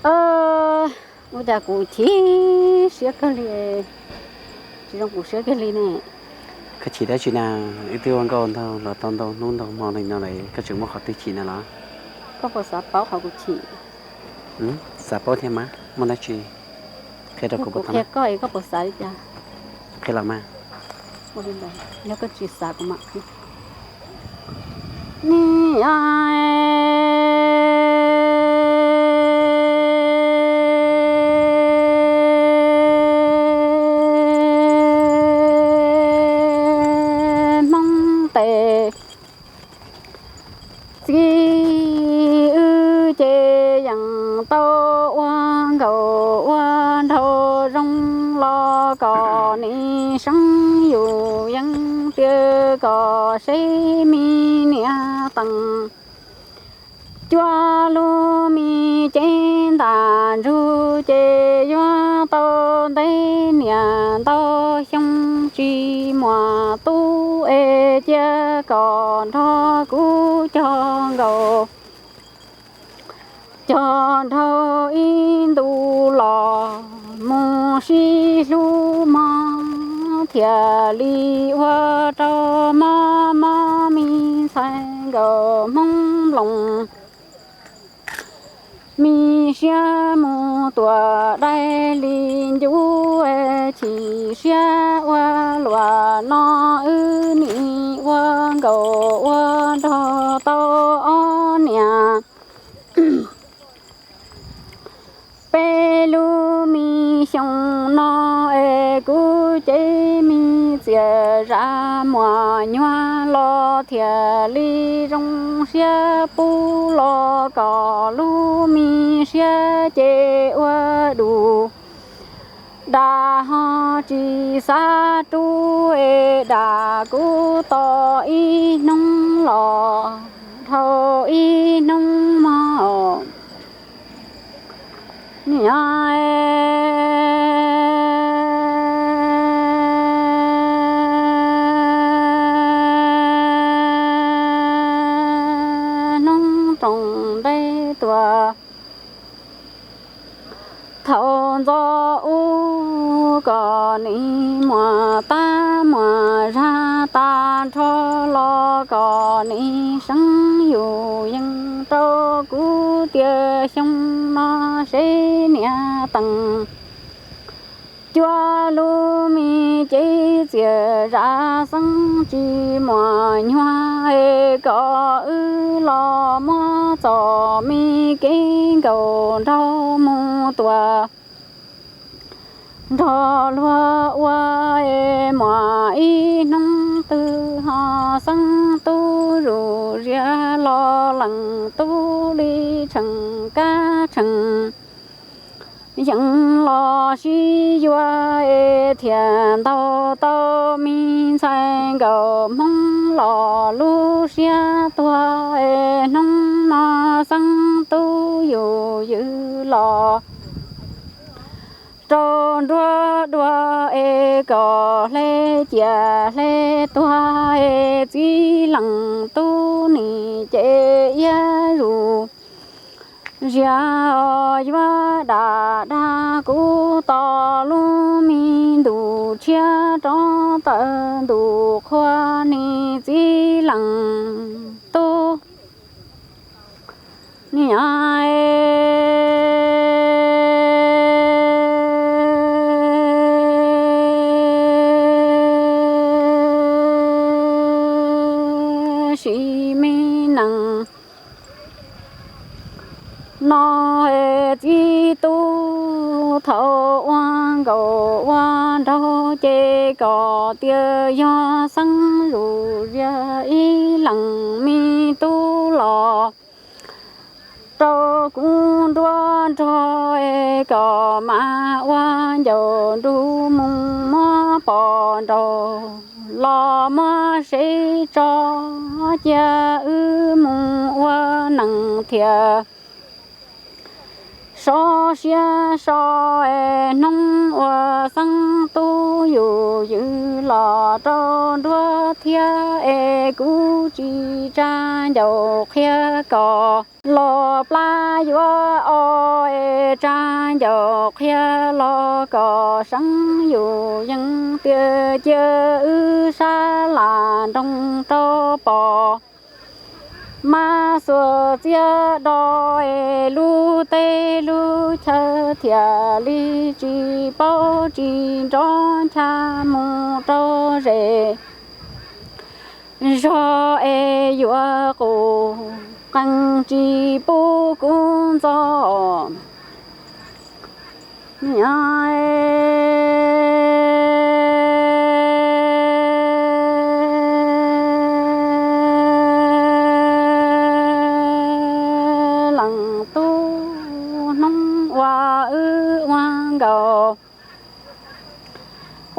Ua cas kuv chim siab kawg li, tsis zoo kuv siab kiag li ne. Koj chim dab tsi na? Wb twb ua nkauj nraug los tau ntau hnub ntau hmo li no lawm, koj tseem muaj qhov twg chim na los? Koj puas xav paub qhov kuv chim? Xav paub thiab mas, muaj dab tsi qhia rau kuv puas tau? Qhia koj es koj puas xav li cas? Qhia los mas. Yog koj tsis xav kuv mam qhia. Nim Hmoob tes txiv wb ces yeej tau ua nkauj ua nraug zoo los kom nim seeb yus yeej tiag kom seb me niam tees cuaj lub me cev ntaj ntsug ces yuav tau ntev niam ntau xyoo tsis muaj tub es cia kom nrog kuv cog nkaus cog nraug ib ntu los mus sib hlub mog thiaj li ua rau mob mob me ntxhais nkauj Hmoob Nploos me siab mus tua dai li ncuv chim siab ua luaj no wb nim ua nkauj ua nraug tau ob niam peb lub me xyoo no es kuv cev me txiaj zam muaj nyuag los thiaj li zoo siab pub los kom lub me siab ces ua dub dam ho tsis xav rub es dam kuv tos ib hnub los dhau ib hnub mog. Niam hnub roos ntev tuaj thaum ntxov ub kom nim muaj tab muaj zag tag nrho los kom nim seeb yus yeej rau kuv tiag xyoo no seb niam tees cuaj lub me cev txiaj zam xeeb tsis muaj nyuag es kom wb los muab txoj me kev nkauj nraug mus tua nrog luag ua es muaj ib hnub twg ho xeeb tub zuj zus los leej tub li tsheej kab tsheej yeej los sib yuav es thiaj ntaus tau me ntxhais nkauj Hmoob los lub siab tuag es hnub no xeeb tub yus ywm los rau nruab dua es kom hle ciaj hle tuag es txiv leej tub nim ces iab zus zias yuav dam dag kuv tos lub me ntuj tshiab rov tawm ntuj qhua nim txiv leej tub niam sim me nees no txiv tub thaum ua nkauj ua nraug ces kom tias yog xeeb zuj zus ib leej me tub los rau kuv nruab nrog es kom mas ua ncauj nruj mus muab poj nraug los muab sev tso cia wb mus ua neej thiaj So siab so es hnub ua xeeb tub yus ywm los rau nruab thiab es kuv tsis tsa ncauj qhia kom los plab yuav o es tsa ncauj qhia los kom seeb yus yeej tiag cia wb sab las nroog rau pom. Mab xuas txiab do es lub teb lub chaw thiaj li tsis paub tsis nrov ncha mus rau zes zog es yuav qus qees tsis pub kub ntxo. Leej tub hnub ua wb ua nkaus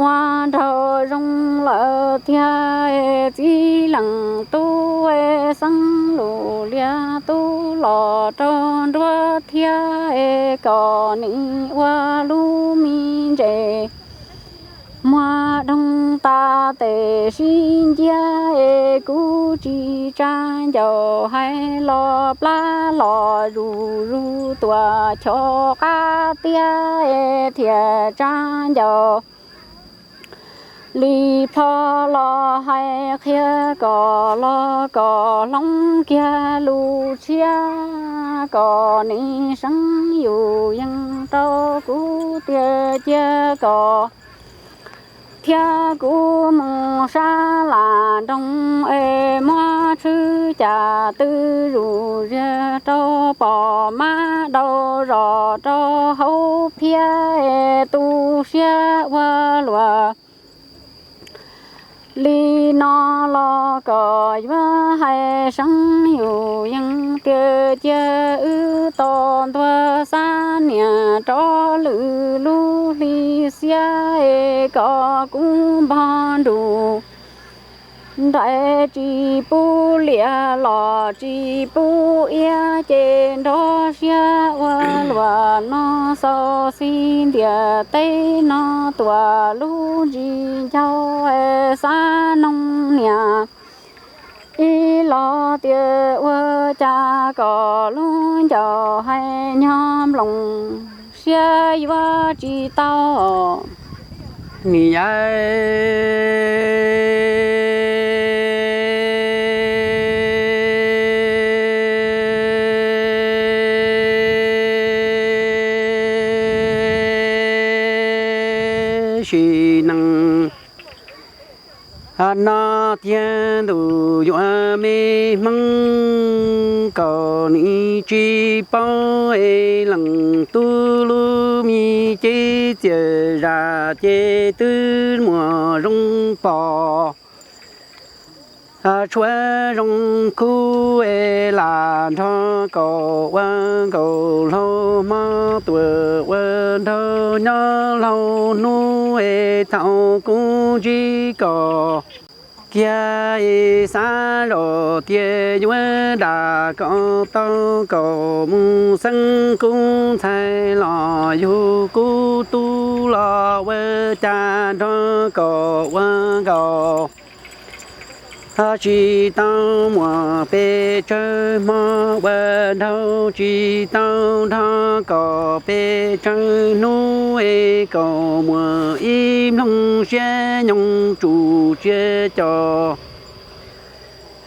ua nraug zoo lawm tiag, txiv leej tub xeeb lus liab tub los rau nruab thiab kom nim ua lub me ntses muag doog tas tes sib nciab es kuv tsis tsa ncauj hais los plab los zus zus tuam chov qab tiab es thiaj tsa ncauj li plho los hais qhia kom los kom hloov kiag lus tshiab kom nim seeb yus yeej rau kuv tiag cia kom thiab kuv mus sab las nroog es muab tshwj cas twb zus ziag rau pom mab dau zos rau hauv phiab es tu siab ua luaj li no los kom yuav hais seeb yus yeej tiag cia wb tos ntuag xab niam rov lwm lub hli xiab es kom kuv npog nrus nraim tsis pub liam los tsis pub iab ces nrov siab ua luaj no xaus xi ntiaj teb no tuam lub ntsis ncauj xab noog niam ib los tias ua cas kom lub ncauj hais nyob nploos siab yuav tsis tau ni yawm. Sim neej no tiag ntuj yuav me hmoov kom nim tsis paub es leej tub lub me cev txiaj zam ces twb muaj zoo pom. Tshuav zoo khub es lam nrog kom ua nkaus hlau hmo tuaj ua nraug nyob hlau hnub es thaum kuv ntsib kom kiag es xav zoj tias yuav dag kom tau kom mus xeeb kuv ntxhais los yug kuv tub los ua cas nrog kom ua nkaus tsis tau muaj pes tsawg hmo ua nraug tsis tau nrog kom pes tsawg hnub es kom muaj ib nploog siab nyoog tsuj tsiab coj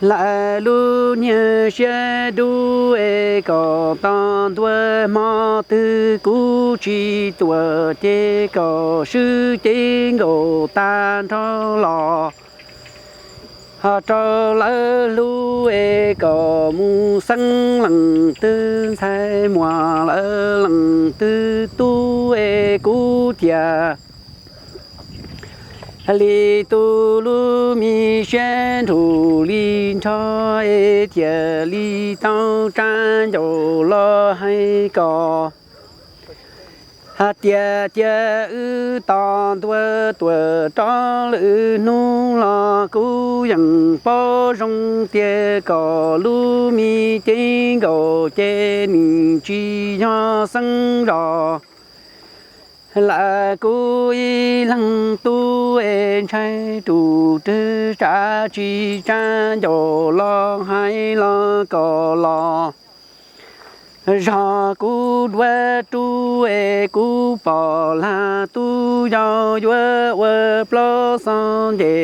lawm lub niag siab dub es kom tos ntua hmo twg kuv tsis tuaj ces kom swb cev nkaus tag nrho los ho rau lawv hlub es kom mus xeeb leej twg ntxhais muaj lawv leej twg tub es kuv thiaj li tu lub me siab nrug li nrho es thiaj li tau tsa ncauj los hais kom Hais tias cia wb tos ntua tuam rau lwm hnub los kuv yeej paub zoo tias kom lub me cev nkaus ces nws tsis yog xeeb zos lawm. Kuv ib leeg tub es ntshai tus twg, tsam tsis tsam ncaus los hais los kom los zog kuv duab rub es kuv pom lag tub yau yuav ua plaub xo nce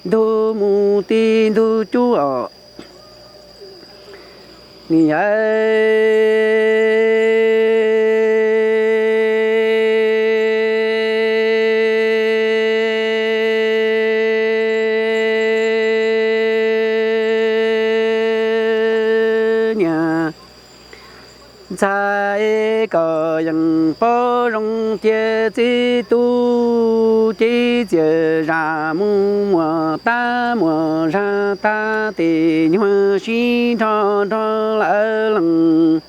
ntug mus ti ntug cuaj os. Ni yawg niam ntxhais, kom yeej paub zoo tias txiv tub cev txias zam mus muam tab muam zag tag tes nyuag sib nrho nrog lawv lees.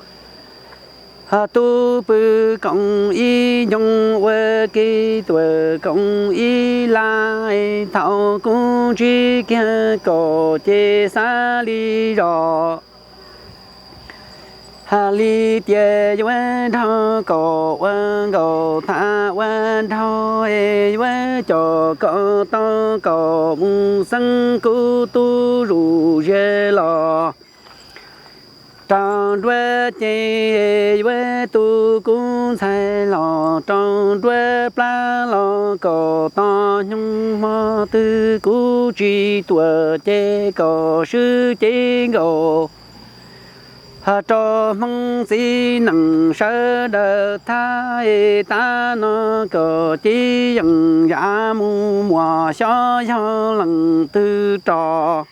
Ho tub pw koom ib ncoo ua ke tuam koom ib laj, thaum kuv ntsib kiag kom ces xav li zos hais li tias yuav nrog kom ua nkaus tham ua nraug es yuav coj kom tau kom mus xeeb kuv tub zuj zus los rau nruab cev, yuav tu kuv ntxhais los rau nruab plab los kom tau nyoog hmo twg kuv tsis tuam ces kom swb cev nkaus ho rau Hmoob txiv nees sawv daws thab es tab no kom cev yeej zam mus muam xyov yog leej twg rau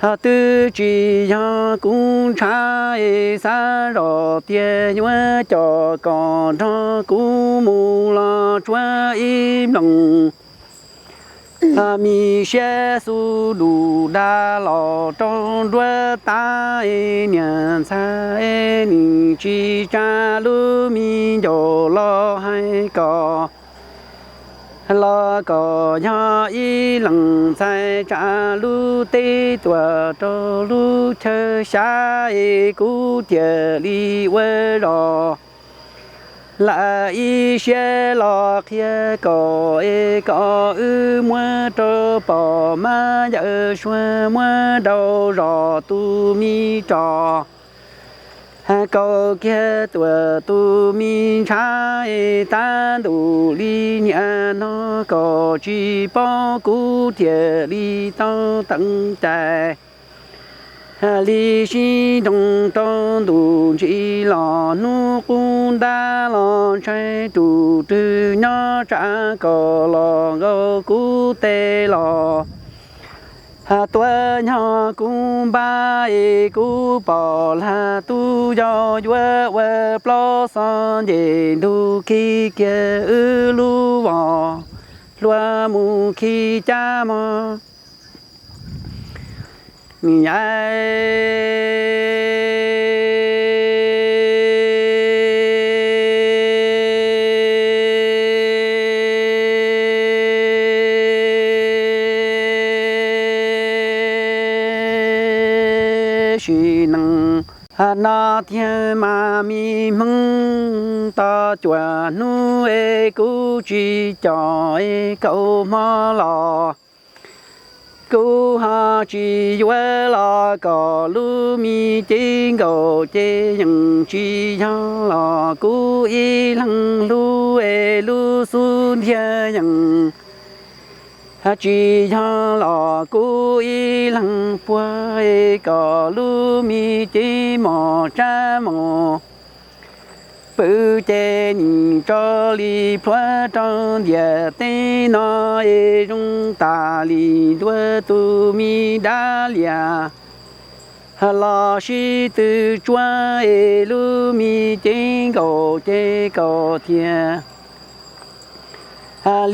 ho twb tsis yog kuv ntshav es xav zoj tias yuav coj kom nrog kuv mus los tshuav ib nploos ho mi siab xu lus dag los rau nruab tab es niam ntxhais es nim tsis tsa lub me ncaus los hais kom los kom yog ib leej ntxhais tsa lub teb tuam rau lub chaw xyav es kuv thiaj li ua zog lawm ib siab los qhia kom es kom wb muab rau pom mas yawm suab muab rau zos tus me rog kaum kiag tuam tus me ntshav es tab ntus li niaj no kom tsis paub kuv thiaj li tau teev cai li sib nroo rau ntu ntsis los hnub qub ntab los ntshai tus twg nyob tsam kom los nkaus kuv tes los tuaj nyob kuv npab es kuv pom lag tub yau yuav ua plaub xo nce ntug khi kiag wb lub vos hlua mus khi cab mog. Ni yawg sim neej no tiag mas me Hmoob, tau cuaj hnub es kuv tsis coj es kaum hmo los kuv ho tsis yuav los kom lub me cev nkaus ces yeej tsis yog los kuv ib leeg hlub es lub xub ntiag yeej tsis yog los kuv ib leeg puag es kom lub me cev mos tsab mos pw ces nim tso li plhuav rau ntiaj teb no es zoo tas li ntua tus me dab lias los sib tw tsuab es lub me cev nkaus ces kom thiaj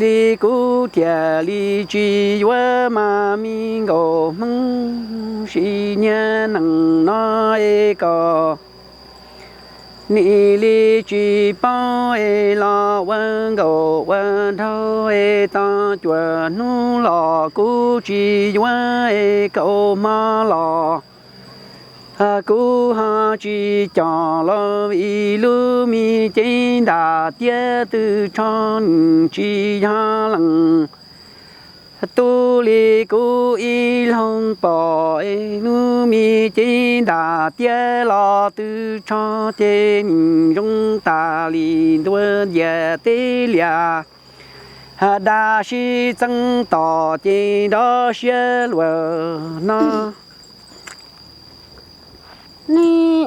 li kuv thiaj li tsis yuav mas me nkaus Hmoob, sim niaj neej no es kom Nim li tsis paub es los ua nkauj ua nraug es tau cuaj hnub los kuv tsis yuav es kaum hmo los kuv ho tsis coj los vim lub me cev nram tiaj twb tsho nws tsis yog leej tub li kuv ib leeg pom es lub me cev nram tiaj los twb tsho ces nws zoo tas li ntuj nciab teb liaj dab sib txeeb tom ces nrov siab luaj no. Nim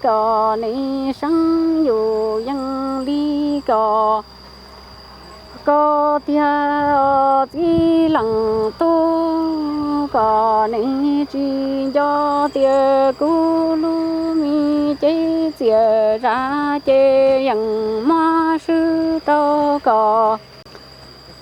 kom nim seev yus yeej li kom koj tiag os txiv leej tub, kom nim tsis nco tias kuv lub me cev txiaj zam ces yeej muab swb rau koj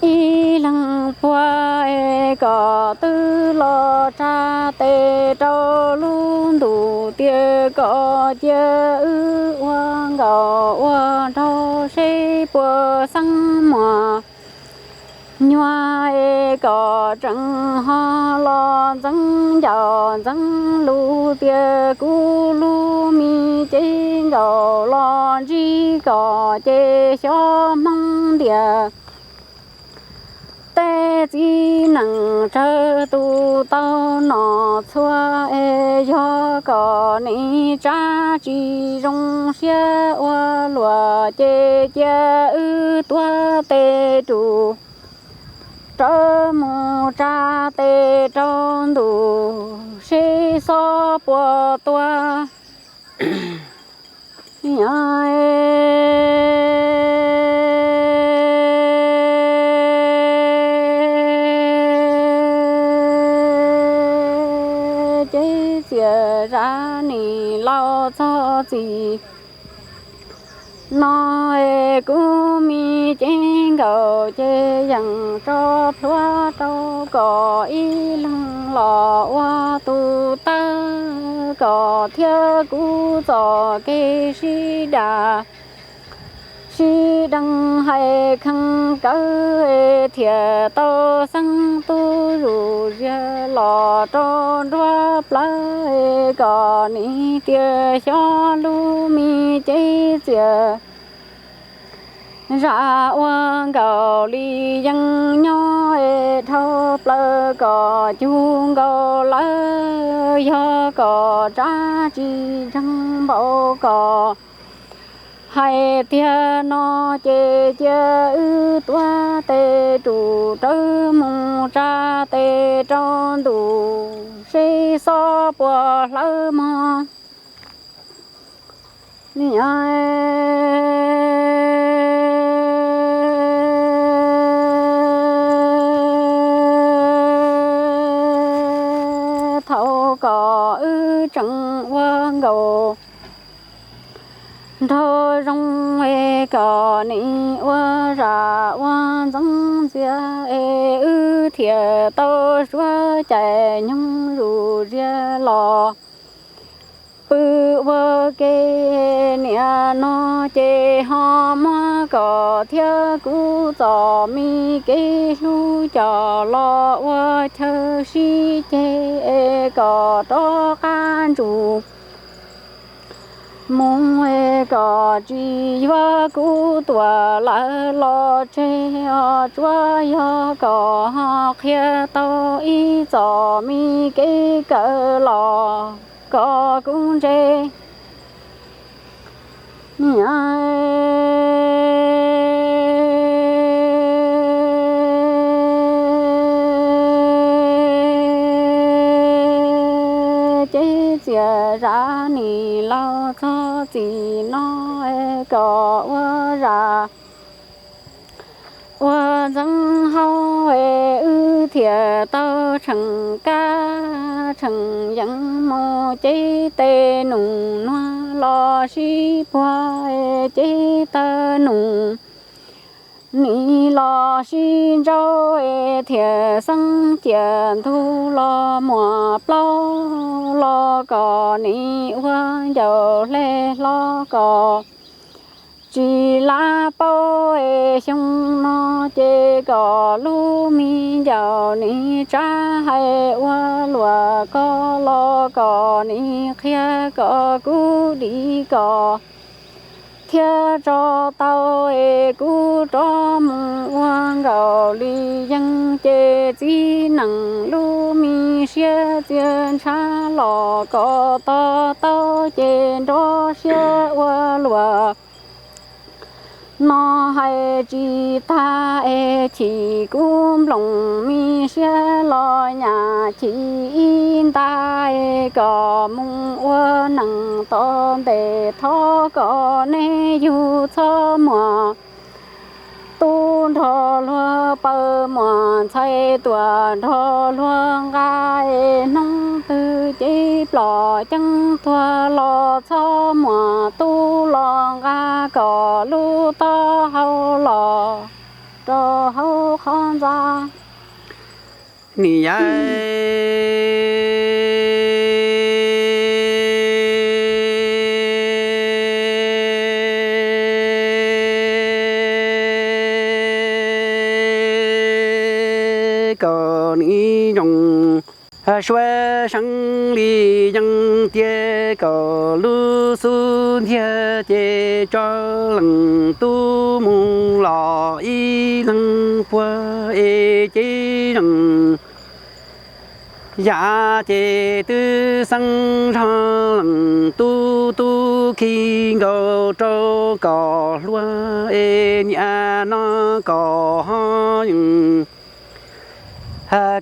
ib leeg puag es kom twb los tsa tes rau lub ntuj tias kom cia wb ua nkauj ua nraug seb puas xeeb muaj nyuag es kom tseem ho los ntxeev ncauj ntxeev lus tias kuv lub me cev nkauj los ntsib koj ces xyov hmoob ntiaj teb txiv neej tsawg tus tau noj txhua es yog kom nim tsab tsis zoo siab ua luaj ces cia wb tuav tes rus rawv mus tsa tes rau ntuj seb xob puas tua. Cev txiaj zam nim laus txog txim no es kuv me cev nkauj ces yeej tso plhuav rau kom ib leeg los ua tus tawg kom thiab kuv txoj kev sib dag sib deev hais kheev kawg thiaj tau xeeb tub zuj zus los rau nruab plawv kom nim tias xyov lub me cev txiaj zam ua nkauj li yeej nyob es dhau plaws kom cug nkaus lawm yog kom tsab tsis ntseeg npaum kom hais tiag no ces cia wb tuav tes rus rawv mus tsa tes rau ntuj seb xob puas hlawv mog. Thaum kom wb tseem ua nkauj nraug zoo es kom nim ua zam ua ntxeev ntxias es wb thiaj tau suav cai nyoog zuj zus los pw ua ke. Nim no ces ho muab koj thiab kuv txoj me kev hlub coj los ua chaw sib ceg es kom rov qab ntsug mus es kom tsis yuav kuv tuaj lawm los tseg os, tsuav yog kom ho qhia tau ib txoj me kev kawm los kom kuv ntse. Cev txiaj zam nim laus txog txim no kom ua zam ua ntxeev hauv es wb thiaj tau tsheej kab tsheej yees mus cev tej num nuav los sib puag es cev taw num Nim los sib ntsauj es thiaj xeeb ciam ntug los muaj plaub los kom nim ua ncauj hle hlo kom tsis lab paub es xyoo no ces kom lub me ncauj nim tsav hais ua luam ko los kom nim qhia kom kuv dim kom thiab tso tau es kuv rov mus ua nkaus li yeej ces txiv neej lub me siab txias ntshav los kom to taub ces nrov siab ua luam no hais tsis tag es chim kuv nplooj me siab los nyam chim ib ntag es kom mus ua neej tom ntej thov kom nej yug txhob muaj tub nrog luag paws muaj ntxhais tuaj nrog luag nqa es hnub twg ces plom ceeb tuag los txhob muaj tub los nqa kom lub taub hau los rau hauv qhov ntxa. Nim yav kom nim zoo suav seev li yeej tiag kom lub xub ntiag ces tso leej tub mus los ib leeg puag es ces zeem yav ces twb xeeb zog leej tub tub khi nkaus rau kom hluas es niaj no kom ho yeej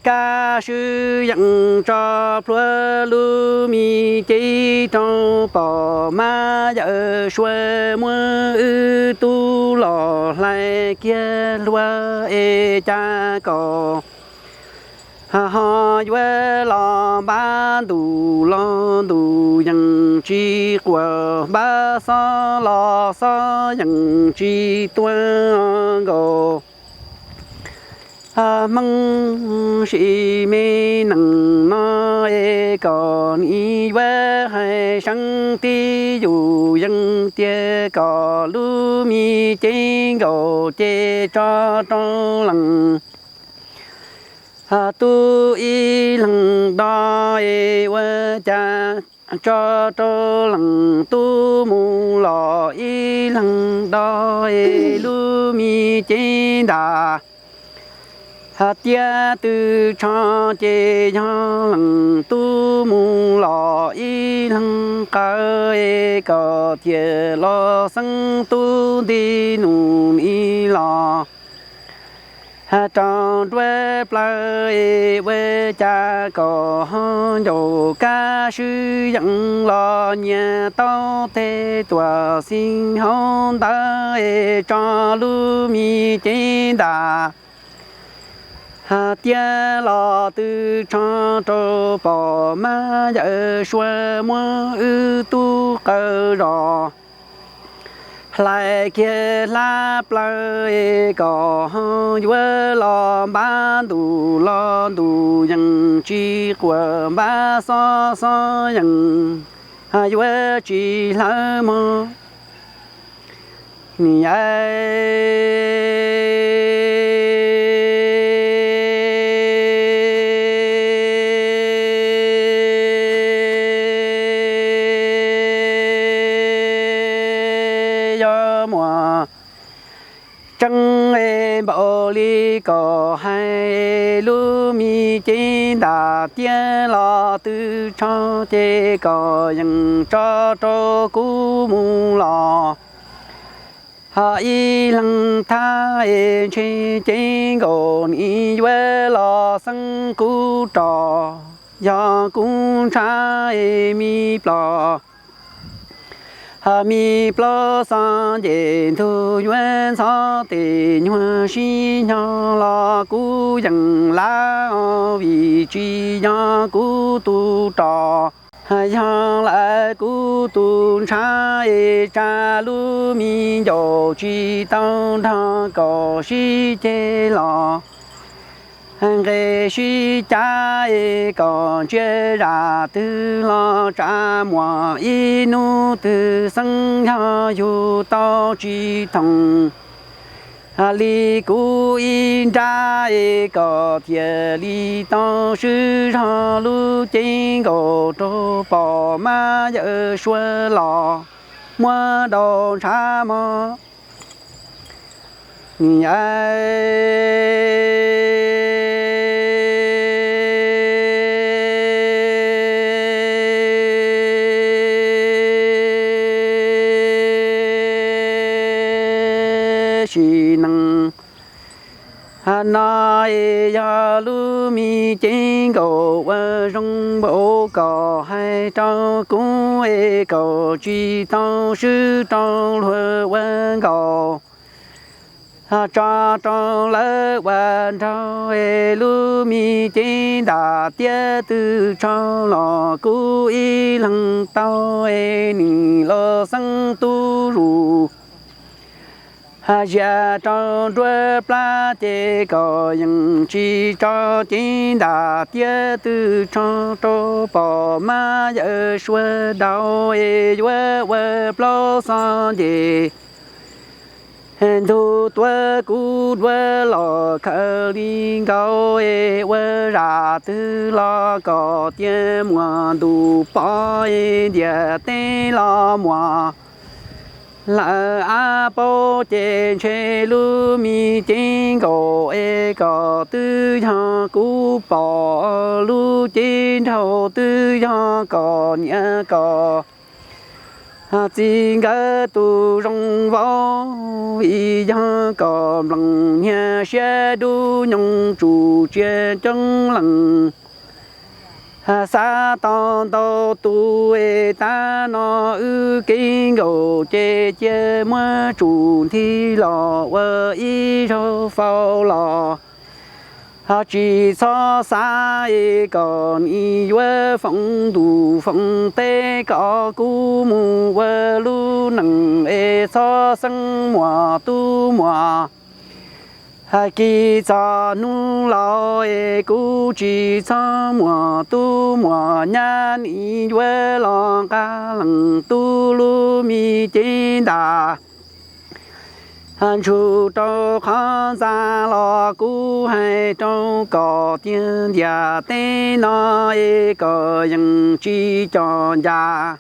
kab swb yeej tso plhuav lub me cev rau pom mab yawm suav muab wb tub los hlais kiag hluas es cas kom ho yuav los npab ntuj los ntuj yeej tsis quaj, npab xob los xob yeej tsis tuag nkaus. Hmoob sim me neej no es kom nim yuav hais seev tib yus yeej tiag kom lub me cev nkaus ces tso rau leej tub ib leeg do es ua cas tso rau leej tub mus los ib leeg do es lub me cev ntam hais tias twb tso ces yog leej tub mus los ib leeg qawv es kom thiaj los xeeb tub nti nus nim los rau nruab plawv es ua cas kom ho ncaus kab swb yeej los nyias tau tes tuam xeeb hauv ntawd es tso lub me cev ntam hais tias los twb tso rau pom mab yawm suav muab wb tub qawv zos hlais kiag hlab plawv es kom ho yuav los npab ntuj los ntuj yeej tsis quaj, npab xob xob yeej yuav tsis hlawv mog. Nim yav yog muaj tseeb npaum li kom hais, lub me cev ntam tias los twb tso ces kom yeej tso rau kuv mus los ho ib leeg thab es ntshe cev nkaus nim yuav los xeeb kuv rov, yog kuv ntshav es me plos ho me plaub xo nce ntug yuav ntxhov tes nyuag sib nyo los kuv yeej lav os vim tsis yog kuv tus rov Yog lawm kuv tus ntshav es tsa lub me ncaus tsis tau nrog kom sib ceg los, nqes sib cav es kom ntsia zam twg los tsa muaj ib hnub twg xeeb yog yug tau tsis thoom li kuv ib nrab es kom thiaj li tau swb zog lub ceeb nkaus rau pom mab yawm suav los muab daus ntshav mog. Sim neej no es yog lub me ceeb nkaus uas zoo npaum kom hais rau kuv es kom tsis tau swb rau luag ua nkaus tso rau lawv ua nraug es lub me ceeb ntam tiab twg tsho los kuv ib leeg tau es nim los xeeb tub zus zias rau nruab plab ces kom yeej tsis tso ceeb ntam tiab twg tsho rau pom mab yawm suav daus es yuav ua plaub xob nces ntug tuav kuv duav los khaws li nkaus es ua zam twg los kom tias muaj ntuj pov es ntiaj teb los muaj lawm ab paub ces ntshe lub me ceeb nkaus es kom twb yog kuv pom lub ceeb nraug twb yog kom niam kom txiv nkawd tus zoo vauv, vim yog kom nplees niag siab dub nyoog tsum tsia coob leej xav tau ntau tus es tab no wb kev nkaus ces cia muab tsum nthi los ua ib zaug faus los ho tsis txhob xav es kom nim yuav foom ntuj foom teb kom kuv mus ua lub neej es txhob xeeb muaj tub muaj kiv txog hnub laus es kuv tsis txhob muaj tub muaj nyab nim yuav los nqa leej tub lub me cev ntam ntshug rau qhov ntxa los kuv hais rau kom tiag ntiaj teb no es kom yeej tsis coj ncaj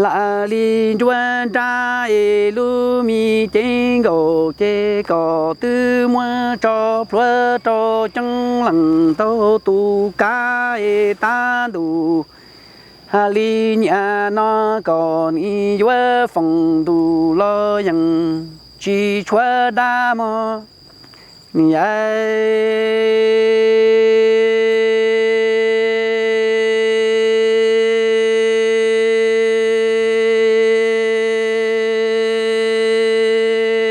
lawm li nruab nrab es lub me cev nkaus ces kom twb muab tso plhuav rau coob leej ntau tus kav es tab ntuj li niaj no kom nim yuav foom ntuj los yeej tsis tshuav dab mog.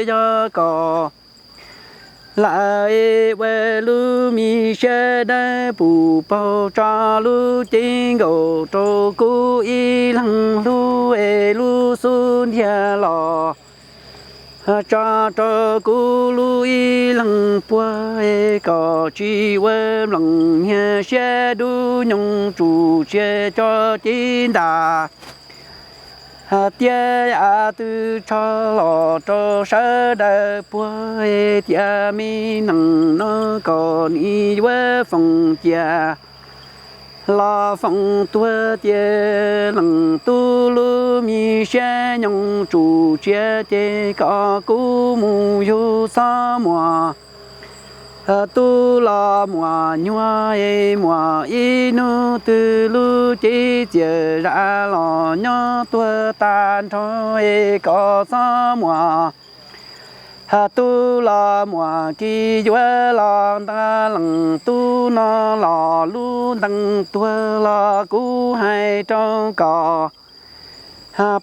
Yog kom lawm es ua lub me siab dawb pus paug tso lub cev nkaus rau kuv ib leeg hlub es lub xub ntiag los tso rau kuv lub ib leeg puag es kom tsis ua nplees niag siab dub nyoog tsum tsia cov cev ntam tiab yav twg tsho los rau sawv daws puag es tias me neej no kom nim yuav foom cia los foom tuag tias leej tub lub me siab nyoog tsum tsia ces kom kuv mus yug txhob muaj tub los muaj nyuag es muaj ib hnub twg lub cev txias zam los nyob tuag tag nrho es kom txhob muaj tub los muaj kiv yuav los nqa leej tub no los lub ntees tuag los kuv hais rau kom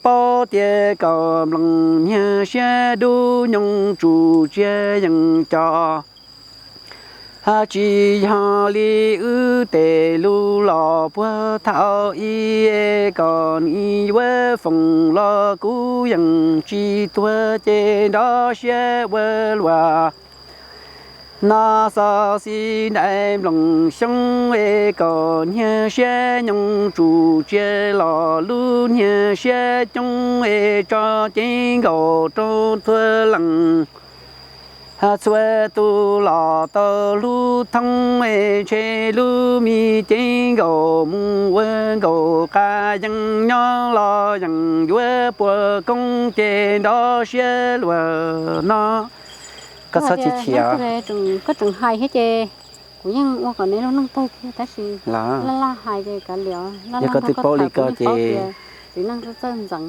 paub tias kom nplees niag siab dub nyoog tsum tsia yeej coj Hab tsis yog li wb tes lug los puag thaum ub, kom nws yuav foom los kuv yeej tsis tuag ces nrov siab ua luaj. No xov xij nraim nplooj xyoob es kom niag siab nyoog tsum tsia los lub niag siab coob es tso ceeb nkaus rau txhua leej. Txhua tus los tau lub thoob es ntshe lub me ceeb nkaus mus ua nkaus qas yeej nyob los yeej yuav puas koob ces nrov siab luaj no. Koj txhob tsis chim, koj tseem hais thiab ces kuv yeej ua kom neb lub neej tawg kiag tab sis laj laj hais ces kav liam, yog koj twb paub li ko ces txiv neej txawj ntxeev.